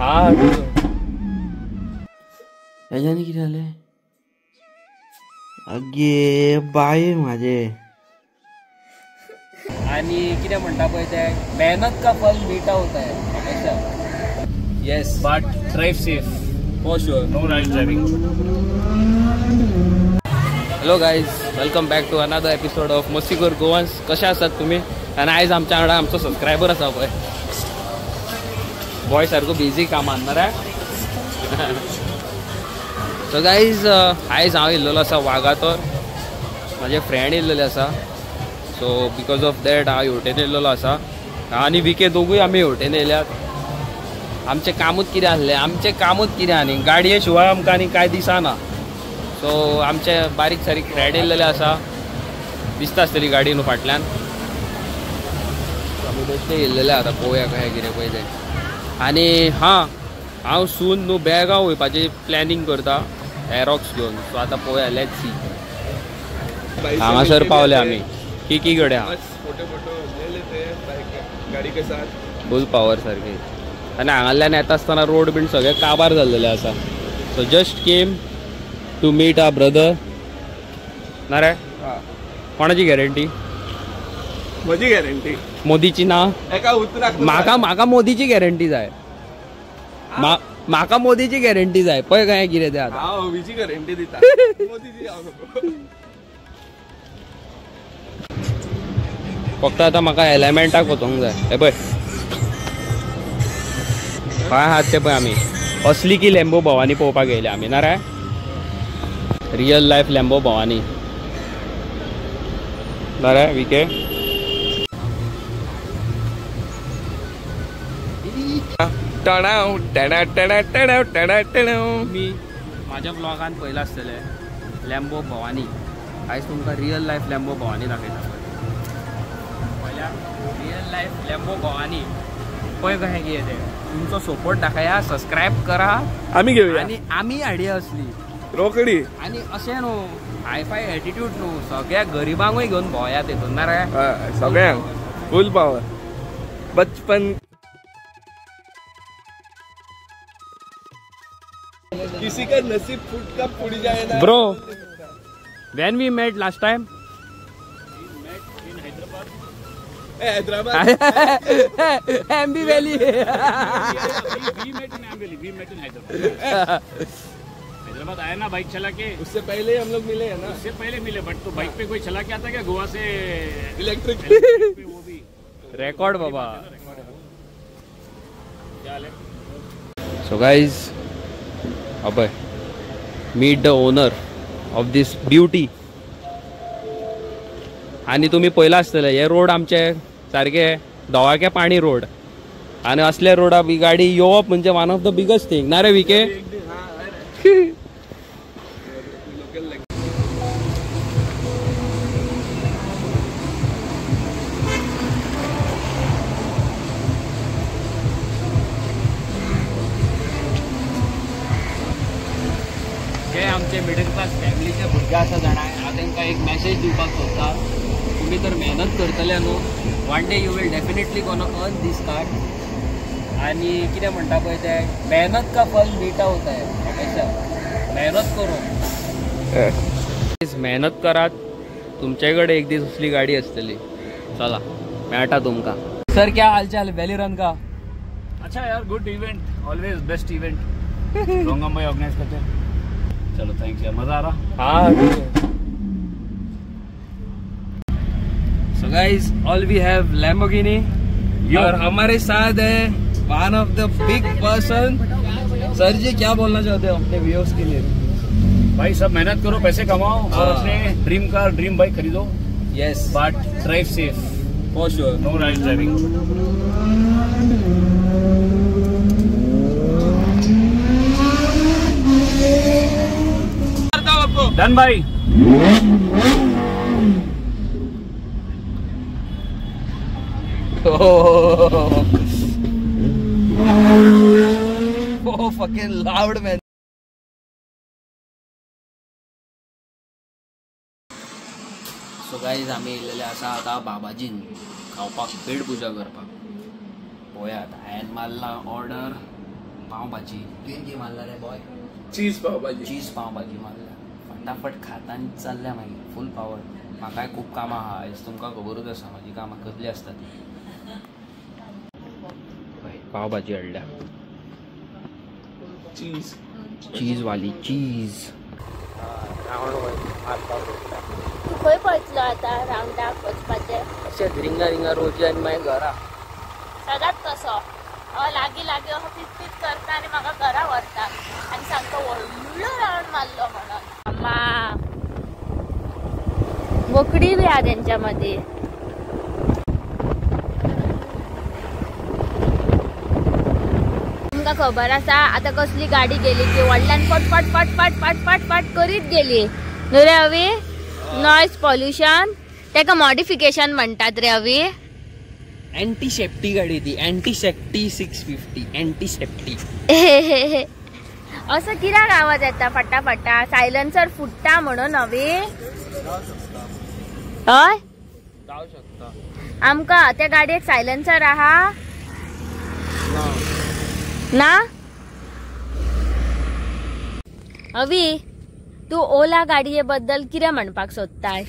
हा हेज्यान कितें जालें? अगे बाये म्हाजे. आणि कितें म्हणटा पळय तें, मेहनत का फल मीठा होता है हमेशा. Yes, but drive safe for sure, no rash driving. Hello guys, welcome back to another episode of Mastikhor Goans. कशे आसात तुमी? आनी आयज आमच्या वांगडा आमचो सबस्क्रायबर आसा पळय, बॉय सारको बिजी कामान मरे. सो गायज, आयज हांव येयल्लो आसा वागातोर, म्हाजे फ्रेंड येयल्लेले आसा. सो because of that हांव हेवटेन येयल्लो आसा आनी विके दोगूय आमी हेवटेन येयल्यात. आमचें कामूच कितें आसलें, आमचें कामूच कितें आनी गाडये शिवाय आमकां आनी कांय दिसना. सो आमचे बारीक सारीक फ्रेंड येयल्लेले आसा, दिसता आसतली गाडी न्हू फाटल्यान. आमी बेश्टे येयल्लेले आतां पळोवया कशें कितें पळय तें. आनी हां, हांव सून न्हू बेळगांव वयपाची प्लॅनिंग करता एरोक्स घेवन. सो आतां पळोवया, let's see. हांगासर पावले आमी किकी कडेन. फूल पावर सारकी. आनी हांगासरल्यान येता आसतना रोड बीन सगळे काबार जाल्लेले आसा. So just came to meet our brother. ना रे, कोणाची गॅरंटी? म्हजी गॅरंटी. मोदीची ना? एका उतराक म्हाका म्हाका मोदीची गॅरंटी जाय. म्हाका मोदीची गॅरंटी जाय. पळय काय कितें तें आतां. हांव हवीची गॅरंटी दिता, मोदीची हांव नको. फक्त आतां म्हाका एलेमेंटाक वचोंक जाय. हे पळय खंय आहात ते पळय. आमी असली की लॅम्बो भवानी पळोवपाक येयले आमी ना रे, रियल लायफ लॅम्बो भवानी ना रे विके. मी म्हाज्या ब्लॉगान पळयलां आसतलें लॅम्बो भवानी. आयज तुमकां रियल लायफ लॅम्बो भवानी दाखयता. पळयल्या रियल लायफ लॅम्बो भवानी. पळय कशें कितें तें. तुमचो सपोर्ट दाखया, सबस्क्रायब करा, आमी घेवया आनी आमी हाडया असली रोकडी. आनी अशें न्हू हायफाय एटिट्यूड न्हू, सगळ्या गरिबांकूय घेवन भोंवया तेतून ना रे, सगळ्यांक फूल पावर. बचपन किसी का नसीब फूट का फूट जाए ना. Bro, when we met last time? We met in Hyderabad. Hyderabad. Aamby Valley. We met in Aamby Valley. We met in Hyderabad. Hyderabad आया ना बाइक चला के. उससे पहले हम लोग मिले हैं ना. उससे पहले मिले, बट तो बाइक पे कोई चला के आता क्या गोवा से? इलेक्ट्रिक पे वो भी रिकॉर्ड बाबा. क्या हाल है? So guys, Abhay, meet the owner of this beauty. आनी तुमी पळयलां आसतलें हे रोड आमचे सारके धवाके पाणी रोड. आनी असल्या रोडा ही गाडी येवप म्हणजे one of the biggest thing ना रे विके. जे आमचे मिडल क्लास फॅमिलीचे भुरगे आसा जाणा, हांव तांकां एक मॅसेज दिवपाक सोदता. तुमी तर मेहनत करतले न्हू, one day you will definitely gonna earn this car. आनी कितें म्हणटा पळय तें, मेहनत का फल मीठा होता है हमेशा. मेहनत करून मेहनत करात, तुमचे कडेन एक दीस असली गाडी आसतली. चला मेळटा तुमकां. सर क्या हालचाल वॅली रन का? अच्छा यार, good event, always best event रोंगम भाई ऑर्गेनाइज करते हैं. चलो thanks यार, मजा आ रहा. हाँ. So guys, all we have Lamborghini और हमारे साथ है one of the big person. Sir ji क्या बोलना चाहते हो अपने व्यूअर्स के लिए? भाई सब मेहनत करो, पैसे कमाओ और अपने ड्रीम कार ड्रीम बाइक खरीदो. Yes, but drive safe for sure, no rash driving. Done भाई. Oh, fucking loud man. So guys, आमी येयल्लेले आसा आतां बाबाजीन खावपाक, पेट पुजा करपाक. पळयात हांवें मारला ऑर्डर पाव भाजी. तुवें कितें मारला रे बॉय? चीज पाव भाजी. चीज पाव भाजी मारल्या. फटाफट खाता आनी चल्ल्या मागीर फूल पावर. म्हाकाय खूब कामां आहा आयज, तुमकां खबरूच आसा म्हाजी कामां कसलीं आसता ती. पाव भाजी हाडल्या, चीज चीज वाली चीज. तूं खंय पळयतलो आतां रावंडाक वचपाचें? अशेंच रिंगा रिंगा रोजी आनी मागीर घरा. सदांच तसो लागीं लागीं असो पीत पीत करता आनी म्हाका घरा व्हरता आनी सांगता व्हडलो रावंड मारलो म्हणून. अम्मा बोकडी बी आहा तेंच्या मदीं. तुमकां खबर आसा आतां कसली गाडी गेली की व्हडल्यान पट पट पट पट पट पट पट करीत गेली न्हू रे अवी? नॉयज पॉल्युशन तेका मॉडिफिकेशन म्हणटात रे अवी. एंटी सेफ्टी गाडी ती, एंटी सेफ्टी 650 एंटी सेफ्टी. असो कित्याक आवाज येता फटाफटा? सायलन्सर फुट्टा म्हणून अवी? हय आमकां त्या गाडयेक सायलन्सर आहा ना? अवी तूं ओला गाडये बद्दल कितें म्हणपाक सोदताय?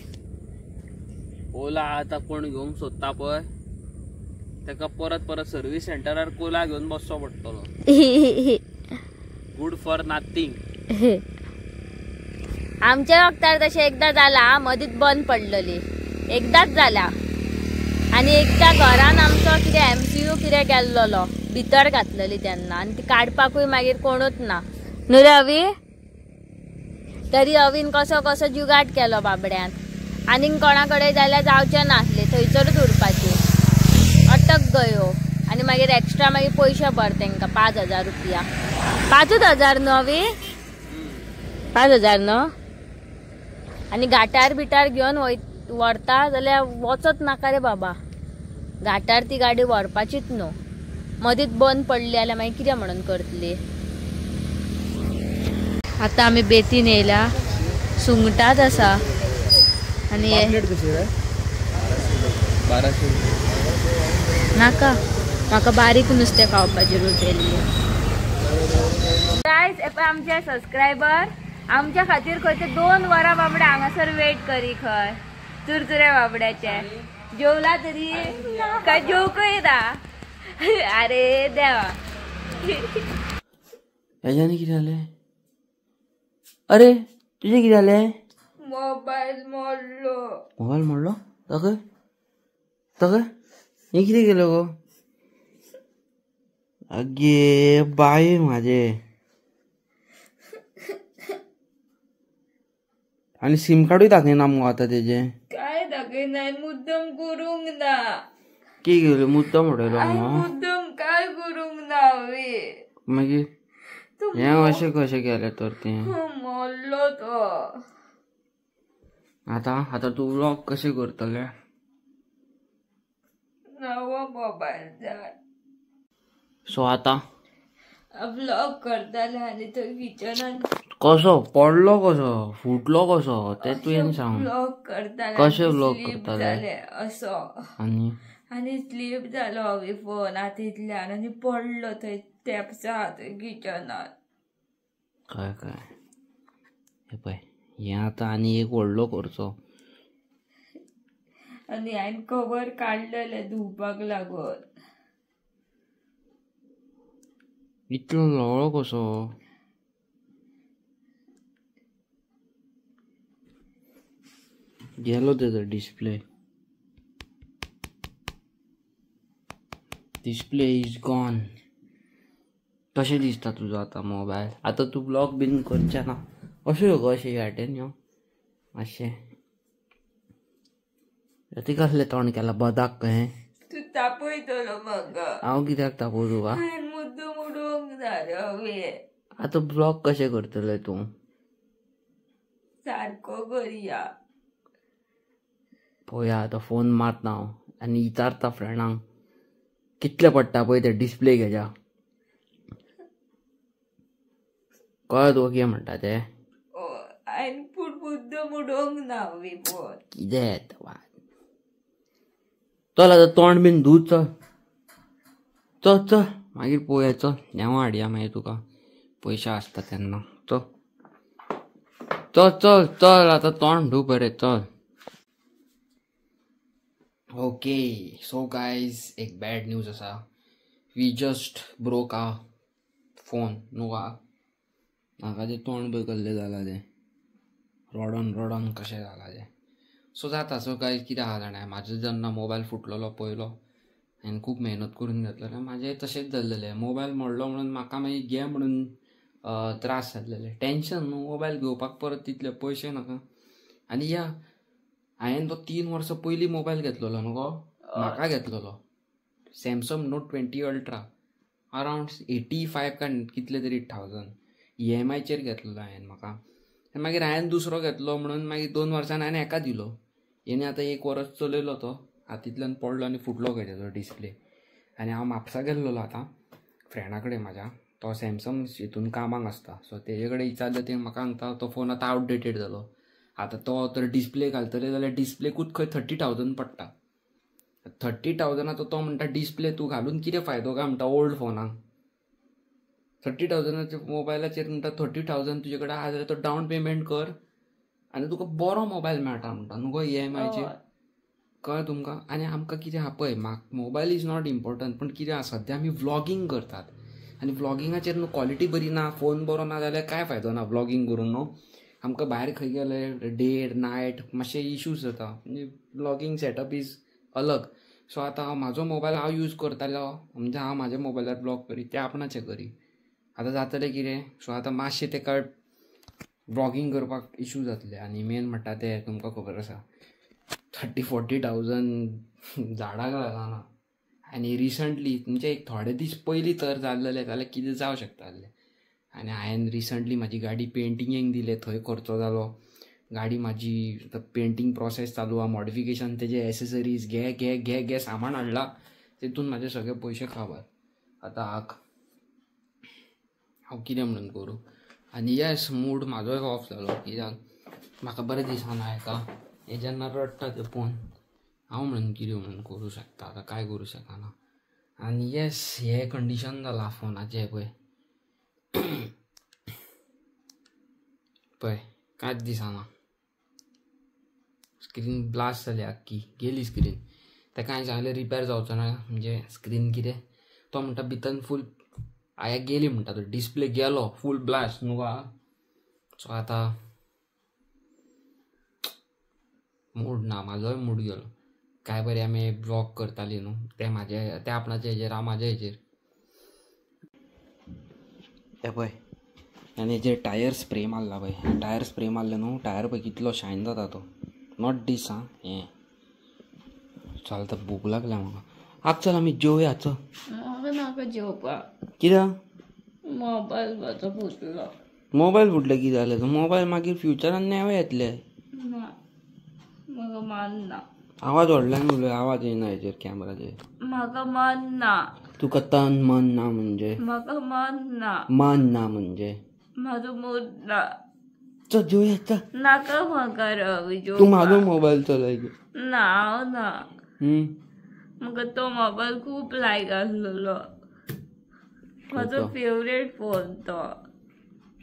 ओला आतां कोण घेवंक सोदता पळय ताका परत परत सर्वीस सेंटरार कोला घेवन बसचो पडटलो. Good for nothing. आमच्या वक्तार तशें एकदां जाला, मदींच बंद पडलेली, एकदांच जाला. आनी एकदां घरान आमचो कितें MCU कितें गेल्लोलो भितर घातलेली तेन्ना, आनी ती काडपाकूय मागीर कोणूच ना न्हू रे अवी? तरी अवीन कसो कसो जुगाड केलो बाबड्यान. आनीक कोणा कडेन जाल्यार जावचें नासलें, थंयसरूच उरपाची. अटक गयो आनी मागीर एक्स्ट्रा मागीर पयशे भर तेंकां 5,000 रुपया. 5,000 न्हू अवी? 5,000 न्हू? आनी घाटार बिटार घेवन व्हरता जाल्यार वचत नाका रे बाबा, घाटार ती गाडी व्हरपाचीच न्हू. मदींच बंद पडली जाल्यार मागीर कितें म्हणून करतली? आतां आमी बेतीन येयल्या, सुंगटांच आसा. आनी नाका म्हाका बारीक नुस्तें खावपाची रूच येयल्ली. गायज आमचे सबस्क्रायबर आमच्या खातीर खंय ते 2 वरां बाबडे हांगासर वेट करी खंय चुरचुरे बाबड्याचे. जेवला तरी काय जेवकय ना? अरे देवा हेज्यानी कितें जालें? अरे तुजें कितें जालें? मोबायल मोडलो. मोबायल मोडलो? दाखय दाखय, हें कितें केलें गो? आगे बाये म्हाजे. आनी सिम कार्डूय दाखयना मुगो आतां तेजें? काय दाखयना, मुद्दम करूंक ना. की केलें मुद्दम उडयलो? मुद्दम काय करूंक ना हांवें. मागीर हें अशें कशें केलें तर तें? मोडलो तो. आतां आतां तूं व्लॉग कशें करतलें? नवो मोबायल जाय. सो आतां व्लॉग करताले आनी थंय किचनान कसो पडलो, कसो फुटलो, कसो तें तुवें सांग. व्लॉग करताले कशें व्लॉग करताले असो आनी आनी स्लीप जालो हांवें फोन हातींतल्यान आनी पडलो थंय स्टेप्सा थंय किचनान. काय काय हें पळय, हें आतां आनी एक व्हडलो करचो. आनी हांवें कवर काडलेलें धुवपाक लागून. इतलो लोळो कसो? गेलो तेजो डिस्प्ले. Display is gone. कशें दिसता तुजो आतां मोबायल? आतां तूं ब्लॉग बीन करचें ना? अशें गो अशें ह्या यो मातशें ते कसलें तोंड केलां बदाक कहें? तूं तापयतलो म्हाका. हांव कित्याक तापोवं तुका? मुद्दम उडोवंक ना रे हांवें. आतां ब्लॉग कशें करतलें तूं? सारको करया. पळोवया आतां फोन मारता हांव आनी विचारता फ्रेंडांक कितले पडटा पळय ते डिस्प्ले घेजा. कळ्ळें तुका कितें म्हणटा तें? हांवें पूण मुद्दम उडोवंक ना हांवें फोन. कितें येता? चल आतां तोंड बीन धूत चल चल चल. मागीर पळोवया चल नेवा हाडया मागीर तुका पयशे आसता तेन्ना. चल चल चल चल आतां तोंड धू बरें चल. ओके सो गायज एक बॅड न्यूज आसा. We just broke a phone न्हू गा. म्हाका तें तोंड पळय कसलें जालां तें रडोन रडोन कशें जालां तें. सो जाता. सो गायज कितें आहा जाणा, म्हाजो जेन्ना मोबायल फुटलेलो पयलो हांवें खूब मेहनत करून घेतलेलें, म्हाजें तशेंच जाल्लेलें. मोबायल मोडलो म्हणून म्हाका मागीर घे म्हणून त्रास जाल्लेले, टेंशन न्हू मोबायल घेवपाक परत तितले पयशे नाका. आनी या हांवें तो 3 वर्सां पयलीं मोबायल घेतलेलो न्हू गो, म्हाका घेतलेलो सॅमसंग नोट 20 अल्ट्रा अरावंड 85 काय कितले तरी 1000 EMI चेर घेतलेलो हांवें म्हाका. आनी मागीर हांवें दुसरो घेतलो म्हणून मागीर 2 वर्सांनी हांवें हेका दिलो. हेणे आतां 1 वर्स चलयलो तो, हातींतल्यान पडलो आनी फुटलो खंय तेजो डिस्प्ले. आनी हांव म्हापसा गेल्लो आतां फ्रेंडा कडेन म्हाज्या, तो सॅमसंग हितून कामाक आसता. सो तेजे कडेन विचारलें, ते म्हाका सांगता तो फोन आतां आवटडेटेड जालो, आतां तो तर डिस्प्ले घालतले जाल्यार डिस्प्लेकूच खंय 30,000 पडटा. 30,000 तो म्हणटा डिस्प्ले तूं घालून कितें फायदो काय म्हणटा ओल्ड फोनाक. 30,000 मोबायलाचेर म्हणटा 30,000 तुजे कडेन आहा जाल्यार तो डावन पेमेंट कर आनी तुका बरो मोबायल मेळटा म्हणटा न्हू गो EMI चेर. कळ्ळें तुमकां? आनी आमकां कितें आहा पळय, म्हाका मोबायल is not important, पण कितें आहा सद्या आमी व्लॉगींग करतात आनी व्लॉगिंगाचेर न्हू क्वॉलिटी बरी ना, फोन बरो ना जाल्यार कांय फायदो ना व्लॉगींग करून न्हू. आमकां भायर खंय गेले डे नायट मातशे इश्यूज जाता, म्हणजे व्लॉगींग सेटअप is अलग. सो आतां हांव म्हाजो मोबायल हांव यूज करतालो, म्हणजे हांव म्हाज्या मोबायलार ब्लॉग करी, ते आपणाचे करी. आतां जातलें कितें, सो आतां मातशें तेका व्लॉगींग करपाक इशू जातले. आनी मेन म्हणटा तें तुमकां खबर आसा 30-40,000 झाडाक लागना. आनी रिसंटली म्हणजे एक थोडे दीस पयलीं तर जाल्लें जाल्यार कितें जावं शकता आसलें. आनी हांवें रिसंटली म्हाजी गाडी पेंटिंगेक दिलें, थंय खर्चो जालो. गाडी म्हाजी पेंटींग प्रोसेस चालू आहा, मॉडिफिकेशन तेजे एसेसरीज घे घे घे घे सामान हाडलां, तितून म्हाजे सगळे पयशे काबार. आतां हांव कितें म्हणून करूं. आनी येस मूड म्हाजोय ऑफ जालो, कित्याक म्हाका बरें दिसना हेका, हे जेन्ना रडटा तें पळोवन हांव म्हणून कितें म्हणून करूं शकता, आतां कांय करूं शकना. आनी येस हें कंडिशन जालां फोनाचें पळय पळय कांयच दिसना, स्क्रीन ब्लास्ट जाली आख्खी गेली स्क्रीन. ताका हांवें सांगलें रिपेर जावचो ना म्हणजे स्क्रीन कितें, तो म्हणटा भितर फूल आया गेली म्हणटा, तो डिस्प्ले गेलो फूल ब्लास्ट न्हू गा. सो आतां मूड ना, म्हाजोय मूड गेलो. काय बरें आमी ब्लॉग करताली न्हू, ते म्हाजे ते आपणाचे हेजेर हांव म्हाज्या हेजेर. हे पळय आनी हेजेर टायर स्प्रे मारला पळय, टायर स्प्रे मारले न्हू, टायर पळय कितलो शायन जाता तो. Not दीस आं हें चल आतां भूक लागल्या म्हाका. आग चल आमी जेवया चल. म्हाका नाका जेवपाक. कित्याक? मोबायल म्हाजो फुटलो. मोबायल फुटले कितें जालें? मोबायल मागीर फ्युचरान नेवे येतले. म्हाका मान ना. आवाज व्हडल्यान उलय, आवाज येना हेजेर कॅमेराचेर. म्हाका मन ना. तुका तन मन ना म्हणजे? म्हाका मन ना. मन ना म्हणजे? म्हाजो मूड ना. चल जेवया चल. नाका म्हाका रवी जेवपाक. तूं म्हाजो मोबायल चलय. ना हांव ना. म्हाका तो मोबायल खूब लायक आसलेलो, म्हाजो फेवरेट फोन तो.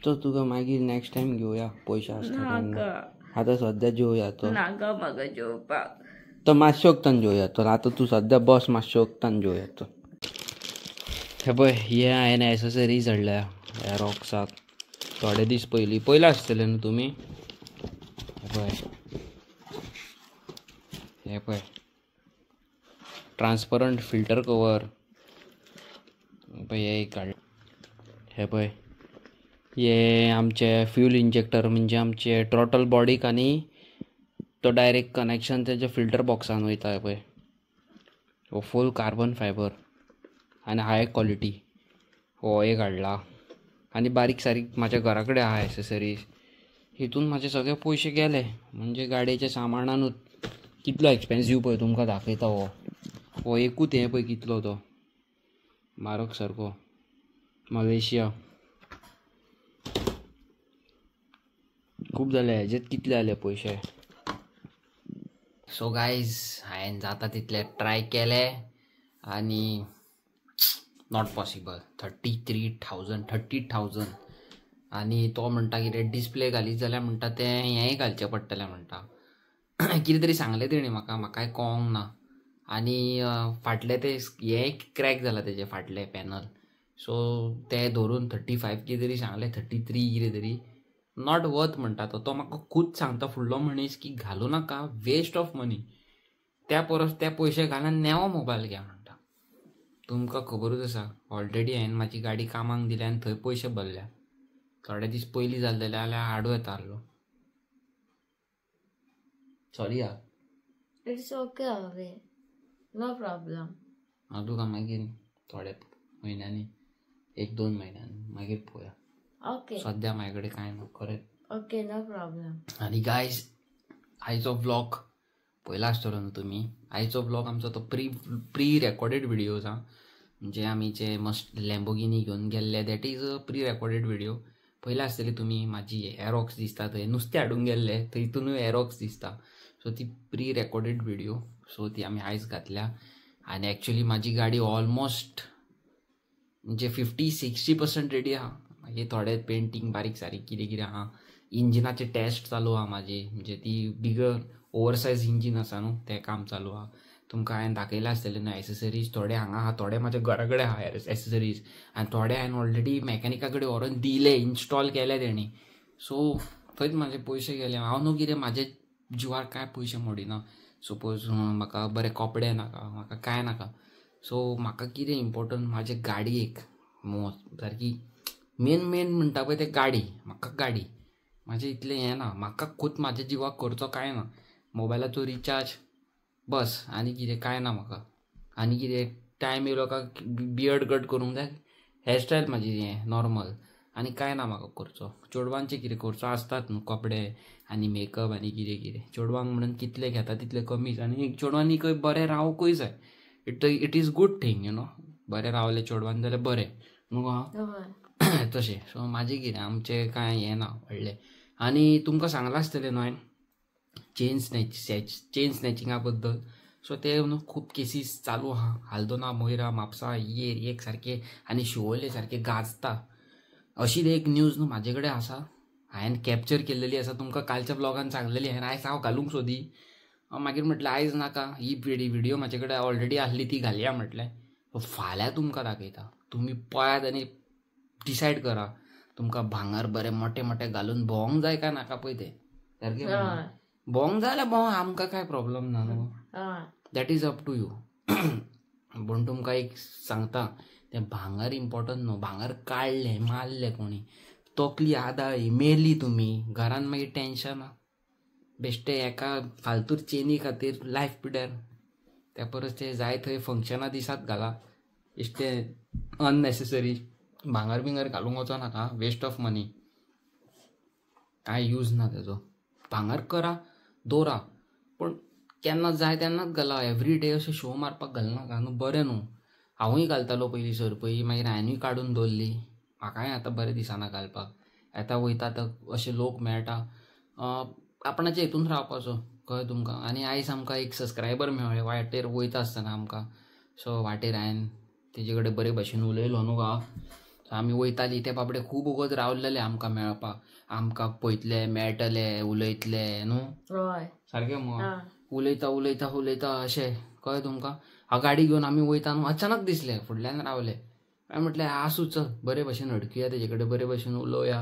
चल तुका मागीर नेक्स्ट टायम घेवया पयशे आसता तेन्ना. आतां सद्या जेवया तो. नाका म्हाका जेवपाक. तो मातशें वखदान जेवया चल. आतां तूं सद्या बस, मातशें वखदान जेवया चल. हे पळय हे हांवें एसेसरीज हाडल्या ह्या रॉक्साक थोडे दीस पयलीं, पयलें आसतलें न्हू तुमी. हे पळय हे पळय ट्रान्सपरंट फिल्टर कवर पळय हे एक हाडलें. हे पळय हे आमचे फ्यूल इंजेक्टर म्हणजे आमचे ट्रॉटल बॉडीक आनी तो डायरेक्ट कनेक्शन तेजे फिल्टर बॉक्सान वयता. पळय हो फूल कार्बन फायबर आनी हाय क्वॉलिटी हो एक हाडला. आनी बारीक सारीक म्हाज्या घरा कडेन आहा एसेसरीज, हितून म्हाजे सगळे पयशे गेले. म्हणजे गाडयेच्या सामानानूच कितलो एक्सपेन्सीव पळय तुमकां दाखयता. हो हो एकूच हें पळय कितलो तो म्हारग सारको मलेशिया. खूब जाले हेजेच कितले जाले पयशे. सो गायज हांवें जाता तितले ट्राय केले आनी Not possible. 33,000 30,000. आनी तो म्हणटा कितें डिस्प्ले घालीत जाल्यार म्हणटा तें हेंय घालचें पडटलें म्हणटा. कितें तरी सांगलें तेणी म्हाका, म्हाकाय कळोंक ना. आनी फाटलें तें हें क्रॅक जालां तेजें फाटलें पॅनल, सो तें धरून 35 कितें तरी सांगलें, 33 कितें तरी. Not worth म्हणटा तो. तो म्हाका खूद सांगता फुडलो मनीस की घालूं नाका, वेस्ट ऑफ मनी. त्या परस ते पयशे घालून नेवो मोबायल घे म्हणटा. तुमकां खबरूच आसा ऑलरेडी हांवें म्हाजी गाडी कामाक दिल्या आनी थंय पयशे भरल्या. थोडे दीस पयलीं जाल्ले जाल्यार हाडूं येता आहलो. सॉरी आ. It's okay away, no problem. हांव तुका मागीर थोडे म्हयन्यांनी, 1-2 म्हयन्यांनी मागीर पळोवया. ओके. सद्या म्हाजे कडेन कांय ना खरें. Okay, no problem. आनी गायज आयचो व्लॉग पयला आसतलो न्हू तुमी. आयचो व्लॉग आमचो तो प्री रेकॉर्डेड व्हिडियोज आहा, म्हणजे आमी जे मस्ट लॅम्बोगिनी घेवन गेल्ले that is a pre recorded video. पयला आसतली तुमी म्हाजी एरोक्स दिसता थंय नुस्तें हाडूंक गेल्ले थंयतूनय एरोक्स दिसता. सो ती प्री रेकॉर्डेड व्हिडियो, सो ती आमी आयज घातल्या. आनी एक्चुली म्हाजी गाडी ऑलमोस्ट म्हणजे 50-60% रेडी आहा. मागीर थोडे पेंटींग बारीक सारीक कितें कितें आहा, इंजिनाचे टेस्ट चालू आहा म्हाजी, म्हणजे ती बिगर ओवरसायज इंजीन आसा न्हू तें काम चालू आहा. तुमकां हांवें दाखयलां आसतलें न्हू एसेसरीज थोडे हांगा आहा, थोडे म्हाज्या घरा कडेन आहा एसेसरीज, आनी थोडे हांवें ऑलरेडी मॅकॅनिका कडेन व्हरोन दिले, इन्स्टॉल केले तेणी. सो थंयच म्हाजे पयशे गेले. हांव न्हू कितें म्हाजे जिवार कांय पयशे मोडिना. सपोज म्हाका बरे कपडे नाका, म्हाका कांय नाका. सो म्हाका कितें इम्पोर्टंट म्हाजे गाडयेक सारकी मेन मेन म्हणटा पळय तें गाडी. म्हाका गाडी म्हाजें इतलें हें ना, म्हाका खूद म्हाज्या जिवाक खर्चो कांय ना. मोबायलाचो रिचार्ज बस, आनी कितें कांय ना म्हाका. आनी कितें टायम येयलो काय बियर्ड कट करूंक जाय, हेअरस्टायल म्हाजी हें नॉर्मल, आनी कांय ना म्हाका करचो. चेडवांचे कितें खर्चो आसतात न्हू, कपडे आनी मेकअप आनी कितें कितें. चेडवांक म्हणून कितले घेता तितले कमीच. आनी चेडवांनी खंय बरें रावंकूय जाय. It is good thing you know. बरें रावलें चेडवान जाल्यार बरें न्हू गो तशें. सो म्हाजें कितें आमचें कांय हें ना व्हडलें. आनी तुमकां सांगलां आसतलें न्हू हांवें चेन स्नॅचिंगा बद्दल. सो ते न्हू खूब केसीस चालू आहा. हाल्दोना, मोयरा, म्हापसा, येर एक सारके आनी शिवोले सारके गाजता. अशी एक न्यूज न्हू म्हाजे कडेन आसा, हांवें कॅप्चर केल्लेली आसा. तुमकां कालच्या ब्लॉगान सांगलेली हांवें आयज हांव घालूंक सोदी, मागीर म्हटलें आयज नाका, ही व्हिडियो म्हाजे कडेन ऑलरेडी आसली ती घालया म्हटलें. फाल्यां तुमकां दाखयता, तुमी पळयात आनी डिसायड करा तुमकां भांगर बरें मोठे मोठे घालून भोंवंक जाय काय नाका पळय तें सारकें. भोंवंक जाय जाल्यार भोंव, आमकां कांय प्रॉब्लम ना न्हू, that is up to you. पूण तुमकां एक सांगता, तें भांगर इम्पोर्टंट न्हू. भांगर काडलें मारलें कोणी, तकली आदाळी मेली तुमी, घरान मागीर टेंशन. बेश्टे एका फालतूर चेनी खातीर लायफ पिड्यार. त्या परस ते जाय थंय फंक्शनां दिसात घाला, बेश्टे अननेसेसरी भांगर बिंगर घालूंक वचो नाका, वेस्ट ऑफ मनी, कांय यूज ना तेजो. भांगर करा दवरा, पूण केन्ना जाय तेन्नाच घाला, एवरी डे अशें शो मारपाक घालनाका न्हू, बरें न्हू. हांवूय घालतालो पयलीं सरपळी, मागीर हांवेनूय काडून दवरली. म्हाकाय आतां बरें दिसना घालपाक. येता वयता आतां अशे लोक मेळटा, आपणाचे हितून रावपाचो, कळ्ळें तुमकां. आनी आयज आमकां एक सबस्क्रायबर मेळ्ळें वाटेर वयता आसतना आमकां. सो वाटेर हांवें तेजे कडेन बरे भशेन उलयलो न्हू गा. सो आमी वयतालीं ते बाबडे खूब वगत रावलेले आमकां मेळपाक, आमकां पळयतले मेळटले उलयतले न्हू सारकें मग. उलयता उलयता उलयता अशें, कळ्ळें तुमकां. हांव गाडी घेवन आमी वयता न्हू, अचानक दिसलें फुडल्यान रावले. हांवें म्हटलें आसूं चल, बरे भशेन अडकुया तेजे कडेन, बरे भशेन उलोवया.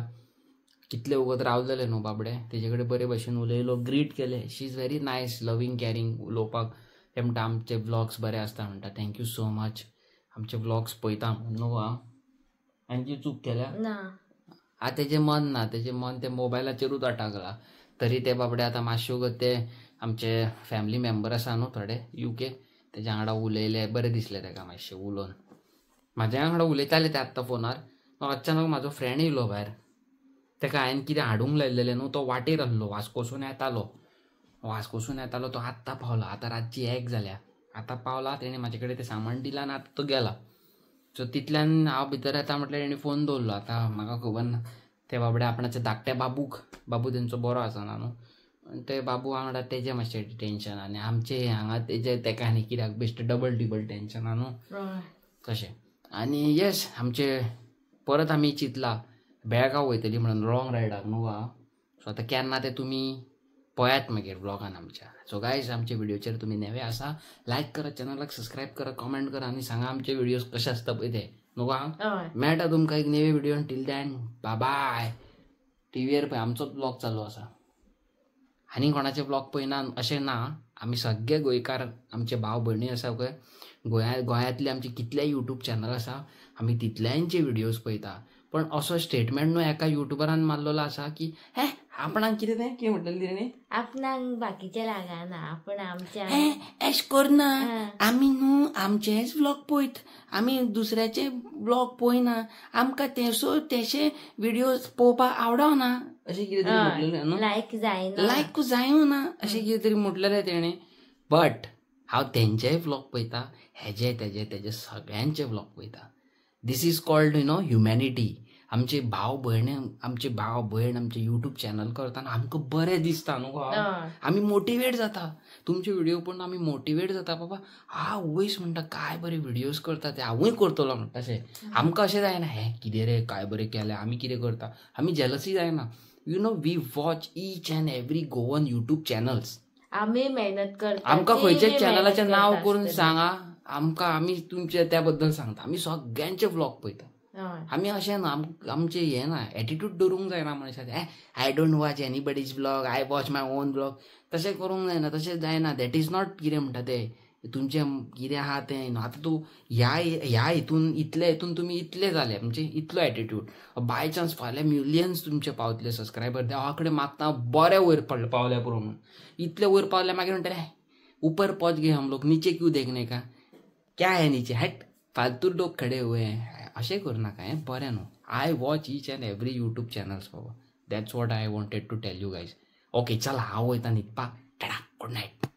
कितले वगत रावलेले न्हू बाबडे, तेजे कडेन बरे भशेन उलयलो, ग्रीट केलें. She is very nice, loving, caring उलोवपाक. ते म्हणटा आमचे व्लॉग्स बरे आसता म्हणटा, thank you so much, आमचे व्लॉग्स पळयता न्हू. हांवें कितें चूक केल्या ना? आतां तेजें मन ना, तेजें मन तें मोबायलाचेरूच अटकलां. तरी ते बाबडे आतां मातशे वगत ते आमचे फॅमिली मेंबर आसा न्हू थोडे UK, तेज्या वांगडा उलयले, बरें दिसलें तेका मातशें उलोवन. म्हाज्या वांगडा उलयताले ते आत्तां फोनार. अचानक म्हाजो फ्रेंड येयलो भायर, तेका हांवें कितें हाडूंक लायलेलें न्हू, तो वाटेर आसलो, वास्कोसून येतालो, वास्कोसून येतालो तो आत्तां पावला. आतां रातची 1 जाल्या, आतां पावला. तेणें म्हाजे कडेन तें सामान दिलां आनी आतां तो गेला. सो तितल्यान हांव भितर येता म्हटल्यार तेणी फोन दवरलो. आतां म्हाका खबर ना ते बाबडे आपणाच्या धाकट्या बाबूक, बाबू तेंचो बरो आसना न्हू, ते बाबू वांगडा तेजें मातशें टेंशन आनी आमचें हांगा तेजें तेका आनी कित्याक बेश्टें डबल टिबल टेंशन न्हू तशें. आनी येस आमचे परत आमी चिंतला बेळगांव वयतली म्हणून लॉंग रायडाक न्हू गा. सो आतां केन्ना ते तुमी पळयात मागीर ब्लॉगान आमच्या. सो गायज आमच्या व्हिडिओचेर तुमी नवे आसा लायक करा, चॅनलाक सबस्क्रायब करा, कॉमेंट करा आनी सांगा आमचे व्हिडिओज कशे आसता पळय ते न्हू गा. मेळटा तुमकां एक नवे व्हिडिओ. टील then बाय. टीव्हीर पळय आमचोच ब्लॉग चालू आसा आनी कोणाचे ब्लॉग पळयना अशें ना. आमी सगळे गोंयकार आमचे भाव भयणी आसा पळय गोंयांतले आमचे कितले यूट्यूब चॅनल आसा आमी तितल्यांचे व्हिडियोज पळयता. पण असो स्टेटमेंट न्हू एका युट्यूबरान मारलेलो आसा की हे आपणाक कितें तें कितें म्हटलें तिणें, आपणाक बाकीचे लागना, आपण आमच्या एश करना, आमी न्हू आमचेच ब्लॉग पळयत, आमी दुसऱ्याचे ब्लॉग पळयना, आमकां तेसो तेशे व्हिडियोज पळोवपाक आवडना अशें कितें तरी म्हटलेलें न्हू, लायक जायना, लायक जायना अशें कितें तरी म्हटलेलें तेणें. बट हांव तेंचेय ब्लॉग पळयता, हेजे तेजे तेजे सगळ्यांचे ब्लॉग पळयता. This is called you know humanity. आमचे भाव भयण, आमचे भाव भयण आमचे यूट्यूब चॅनल करतना आमकां बरें दिसता न्हू, आमी मोटिवेट जाता. तुमचे व्हिडिओ पळोवन आमी मोटिवेट जाता, बाबा हा वयस म्हणटा काय बरे व्हिडियोज करता ते हांवूय करतलो म्हणटा. अशें आमकां अशें जायना हें कितें रे काय बरें केलें आमी कितें करता, आमी जेलसी जायना. You know we watch each and every Goan YouTube channels. आमी मेहनत करता, आमकां खंयच्याच चॅनलाचें नांव करून सांगा आमकां, आमी तुमचे त्या बद्दल सांगता. आमी सगळ्यांचे व्लॉग पळयता. आमी अशें ना आमचें हें ना एटिट्यूड दवरूंक जायना मनशाचें, I don't watch anybody's vlog, I watch my own vlog, तशें करूंक जायना, तशें जायना. That is not कितें म्हणटा तें तुमचें कितें आहा तें. आतां तूं ह्या ह्या हितून इतले हितून तुमी इतले जाले म्हणजे इतलो एटिट्यूड, बाय चान्स फाल्यां मिलियन्स तुमचे पावतले सबस्क्रायबर, देवा कडेन मागता बरें वयर पावल्या पुरो म्हणून. इतले वयर पावले मागीर म्हणटले ऊपर पहुंच गए हम लोग, नीचे क्यों देखने का, क्या है नीचे, हट फालतू लोग खडे हुए हैं, अशें करूं नाका, हें बरें न्हू. I watch each and every YouTube channels बाबा. That's what I wanted to tell you guys. Okay चला हांव वयता न्हिदपाक. Tata, good night.